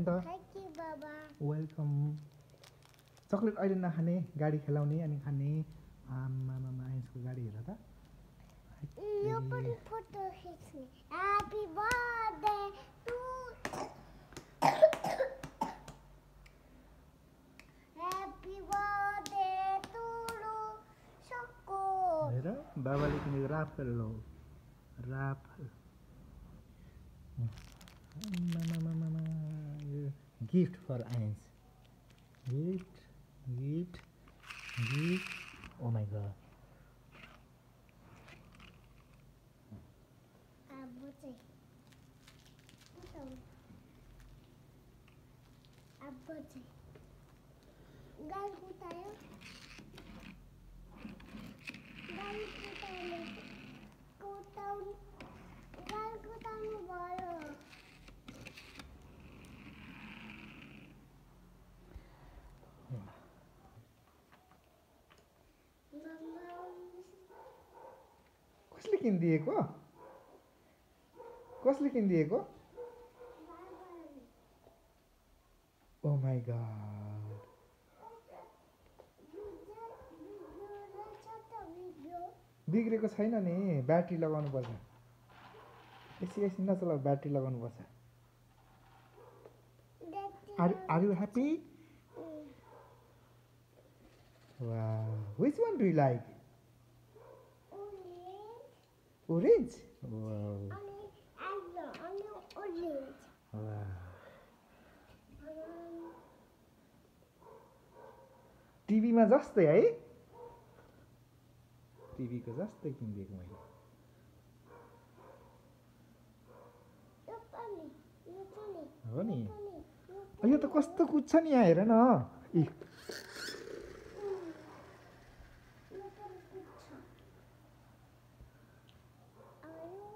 नि त welcome chocolate अहिले नखाने गाडी खेलाउने अनि खाने आमामा आइन्सको गाडी हेर त यो पनि फोटो खिच्ने happy birthday to happy birthday to सक्को हेर बाबाले किनेको राफल हो राफल गिफ्ट फर आइन्स gift gift gift oh my god कसले किनिदिएको कसले किनिदिएको ओ माई गॉड बिग्रेको छैन नि ब्याट्री लगाउनु पर्छ एकछिन नचलाऊ ब्याट्री लगाउनु पर्छ are you happy wow which one do you like orange wow wow टिभीमा जस्तै है टिभीको जस्तै किनिदिएको मैले हो नि यो त कस्तो कुद्छ नि यहाँ हेर न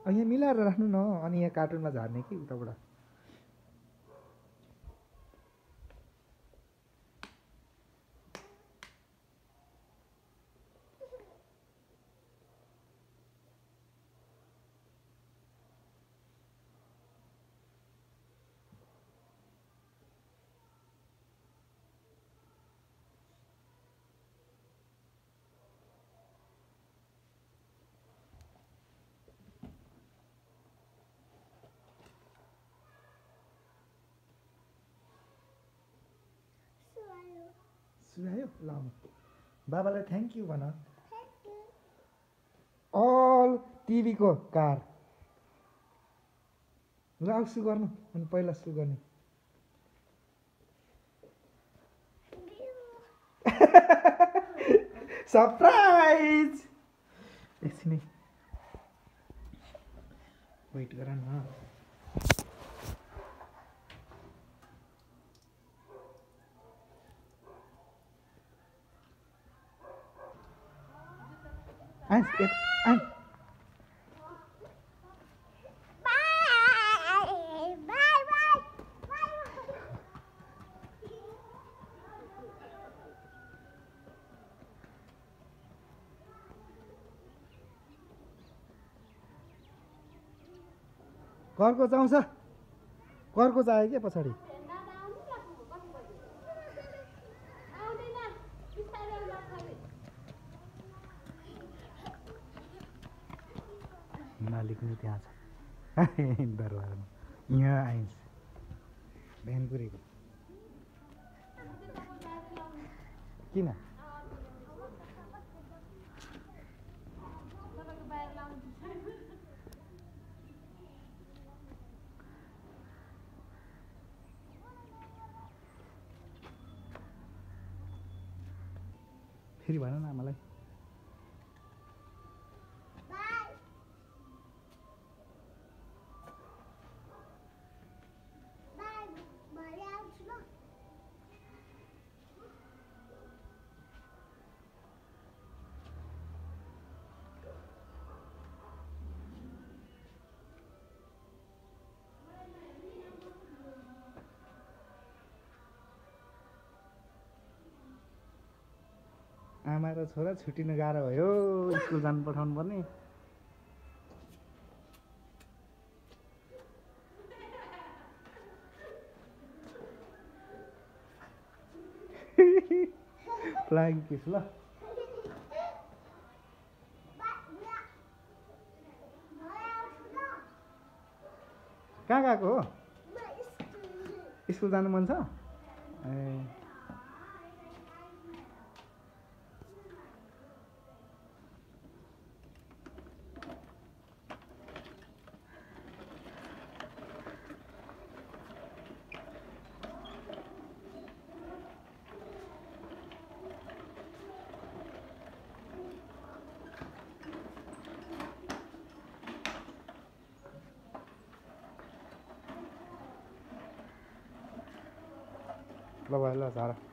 यहाँ मिलाएर राख्नु न अनि यहाँ कार्टुनमा झार्ने कि उताबाट सुनायो ल बाबालाई थ्याङ्क यू भन अल टिभीको कार ल अब सु गर्नु अनि पहिला सु गर्ने सरप्राइज एकछिन वेट गर न घरको आउँछ घरको आयो क्या पछाडि मालिक नि त्यहाँ छ दरबारमा यहाँ आइन्छ भ्यानपुरीको किन फेरि भन न मलाई आमा र छोरा छुट्टिनु गाह्रो भयो स्कुल जानु पठाउनु पर्ने फ्लाइङ किस ल कहाँ गएको हो स्कुल जानु मन छ ए ल भाइ ल झार